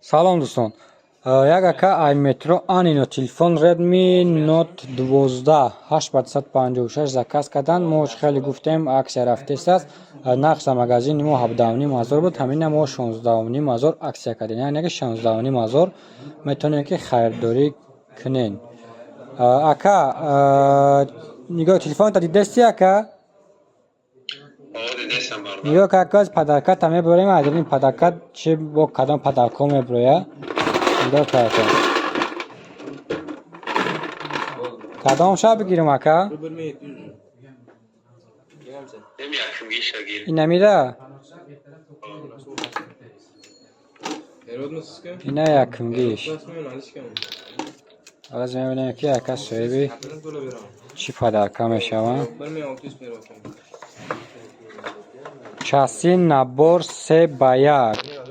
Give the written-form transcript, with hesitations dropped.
Салом, дӯстон. Як ака ай метро Анино телефон Redmi Note 12 856 заказ кардан. Мо хеле гуфтем, акция рафтест аст. Нарх дар магазини мо 17,5 ҳазор буд, ҳамина мо 16,5 ҳазор акция кардем. Яъне ки 16,5 ҳазор метавонем ки харидорӣ кунем. Ака, нигоҳ, телефонта дидасти, ака? Нигоҳ ка, ака, подарката мебарем, аз ин подаркат чи бо кадом подаркҳо меброя. Нигоҳ ка, ака. Кадом шаб бигирем, ака? Инамира? Ина якумгиш. Ҳоло мебинем, ки ака соҳиби чӣ подарка мешаванд. Часи набор 3 ба 1.